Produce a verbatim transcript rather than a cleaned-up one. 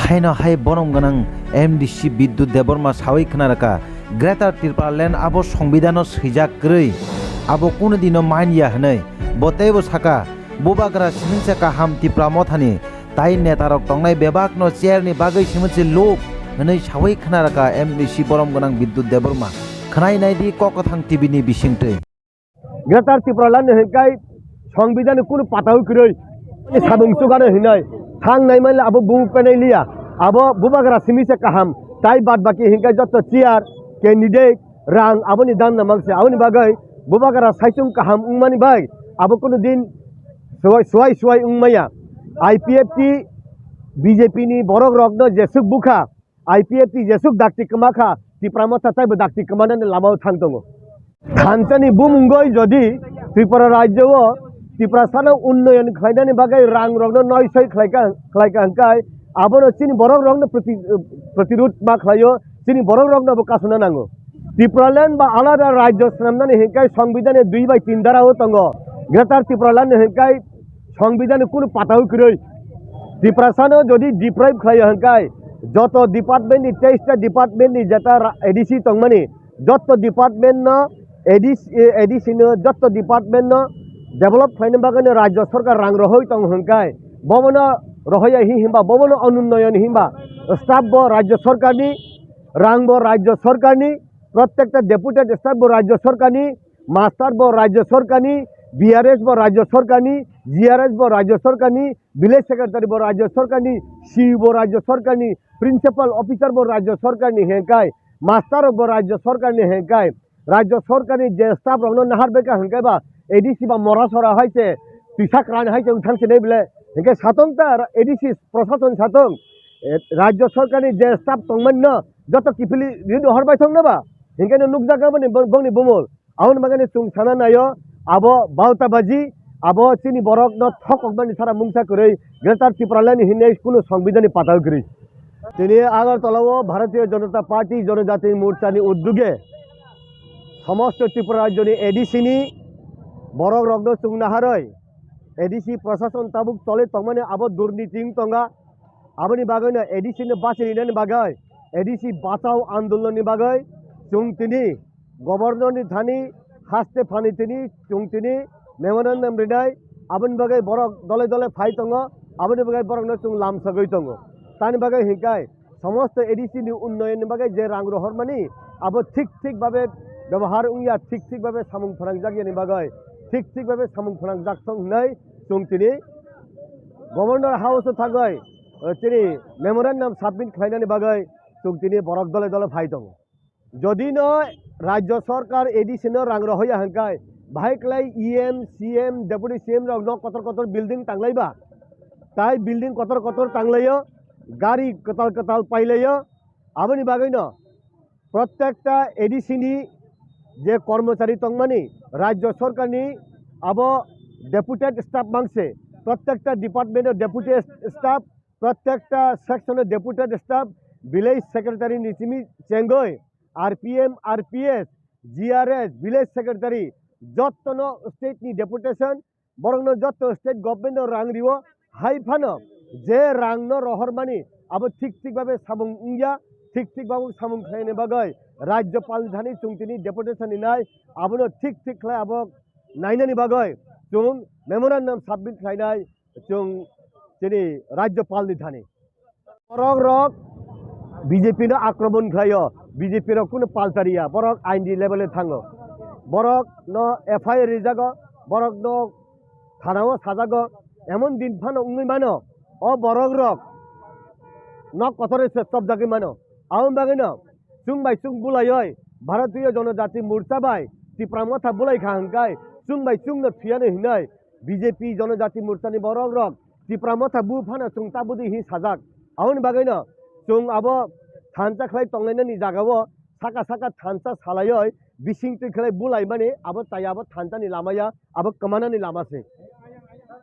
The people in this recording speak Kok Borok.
Haino hai borom gwnang M D C Bidyut Debbarma sawi khna rwkha, Greater Tipraland abo Songbidhano swijak kwrwi, abo kunu dino man ya hwnwi. Bo teibo sakha, Bubagra simi se kaham Tipra Mothani, tai netarok tongnai bebakno chairni bagwi simi se lub hwnwi sawi khna rwkha M D C borom gwnang Bidyut Debbarma. Khwnai naidi Kokthang T V ni bisingtwi. Greater Tipraland ni hwnkai Songbidhani kunu patawi kwrwi. Ni sabung chugano hinai. Thang nai manle abo bung penai liya. Abo Bubagra simi se kaham. Tai bad baki hwnkai jotto chair, candidate, rang aboni dan na mangse. Aboni bagwi Bubagra saichung kaham wngmani bai abo kunu din suwai, suwai, suwai wngmaya. I P F T B J P ni borok rokno jesuk bukha. I P F T jesuk dakti kwma kha, Tipra Motha taibo dakti kwmanani lamao thang tongo. Thansa ni bumungoi jodi Tripura rajyo o Tiprasano unnoyon khlainani bagwi rang rokno noisoi khlaika, khlaika hwnkhe abono chini borok rokno proti-, protirud ma khlaio, chini borok rokno bo kasuna nango. Tipraland ba alada rajyo swnamnani hwnkhe Songbidhan ni dui bai tin dara o tongo. Greater Tipraland ni hwnkhe Songbidhan ni kunu patawi kwrwi. Tiprasano jodi deprive khlai hwnkhe joto department ni, teis ta department ni jeta ra-, A D C tongmani, jotto department no A D C, eh, A D C no jotto department no develop khlaina bagwi no rajyo sarkar rang rohoi tong hwnkhe, bobono rohoya hi himba, bobono onunnoyon himba, staff bo rajyo sarkar ni, rang bo rajyo sarkar ni, prottekta deputed staff bo rajyo sarkar ni, master bo rajyo sarkar ni, B R S bo rajyo sarkar ni, G R S bo rajyo sarkar ni, village secretary bo rajyo sarkar ni, C E O bo rajyo sarkar ni, principal officer bo rajyo sarkar ni hwnkhe, master rok bo rajyo sarkar ni hwnkhe, rajyo sarkar ni je staff rok no nahar beka hwnkhe ba A D C ba mora sora hai se twisa kran hai se wngthang se nei bile hwnkhe satong ta A D C prosason satong, eh, rajyo sarkar ni je staff tongmani no joto kiphilwi ri do hor bai thong no ba hwnkhe no nukjak aboni bo-, bongni bumul. Aboni bagwi chwng sana naio, abo bauta baji, abo chini borokno thokokmani sara mungsa kwrwi Greater Tipraland hinwi kunu Songbidhan ni pata kwrwi. Tini Agartala o Bharatiya Janata Party Janajati Morcha ni udduge somosto Tripura rajyo ni A D C ni borok rokno chwng naharwi A D C prosason tabuk choli tongmani abo durniti wng tonga. Aboni bagwi no A D C no bachi rinani bagwi, A D C bachao andolon ni bagwi chwng tini Governor ni thani haste phani tini chwng tini memorandum rinai, aboni bagwi borok dole dole phai tongo, aboni bagwi borok no chwng lamsogwi tongo. Tani bagwi hinkai somosto A D C ni unnoyon ni bagwi je rang rohormani abo thik thik babe bebohar wngya, thik thik babe samung phrangjakya ni bagwi, thik thik babe samung phrangjakthong hinwi chwng tini Governor House o thangwi, eh, chini memorandum submit khlainani bagwi chwng tini borok dole dole phai tongo. Jodi no rajyo sarkar A D C no rang rohoya hwnkhe, bahai kwlai E M, C M, deputy C M rok no kotor kotor building tanglaiba, tai building kotor kotor tanglaio, gari kwtal kwtal pailaio, aboni bagwi no prottekta A D C ni je kormochari tongmani, rajyo sarkar ni abo deputed staff mangse, prottekta department o deputed staff, prottekta section o deputed staff, village secretary ni simi chengoi, R P M, R P S, G R S, village secretary, jottono state ni deputation, borokno jotto state government o rang rio, hai phano je rang no rohormani abo thik thik babe samung wngya, thik thik babe samung khlaini bagwi rajyopal ni thani chwng tini deputation rinai, abono thik thik khlai abo nainani bagwi chwng memorandum submit khlainai chwng chini rajyopal ni thani. Borok rok B J P no akromon khlaio, B J P rok kunu paltariya, borok ain ni level o thango, borok no F I R rijago, borok no thana o sajago, emon din phano wngwi mano, o borok rok nok kotor se chopjagwi mano, aboni bagwi no chwng bai chwng bulaioi Bharatiya Janajati Morcha bai Tipra Motha bulai kha hwnkhe chwng bai chwng no thwiyano hinwi B J P Janajati Morcha ni borok rok Tipra Motha bu phano chwng ta budi hi sajak. Aboni bagwi no chwng abo thansa khlai tonglainani jaga o saka saka thansa salaioi bising twi khlai bulaimani abo chaya abo thansa ni lama ya abo kwmana ni lama se.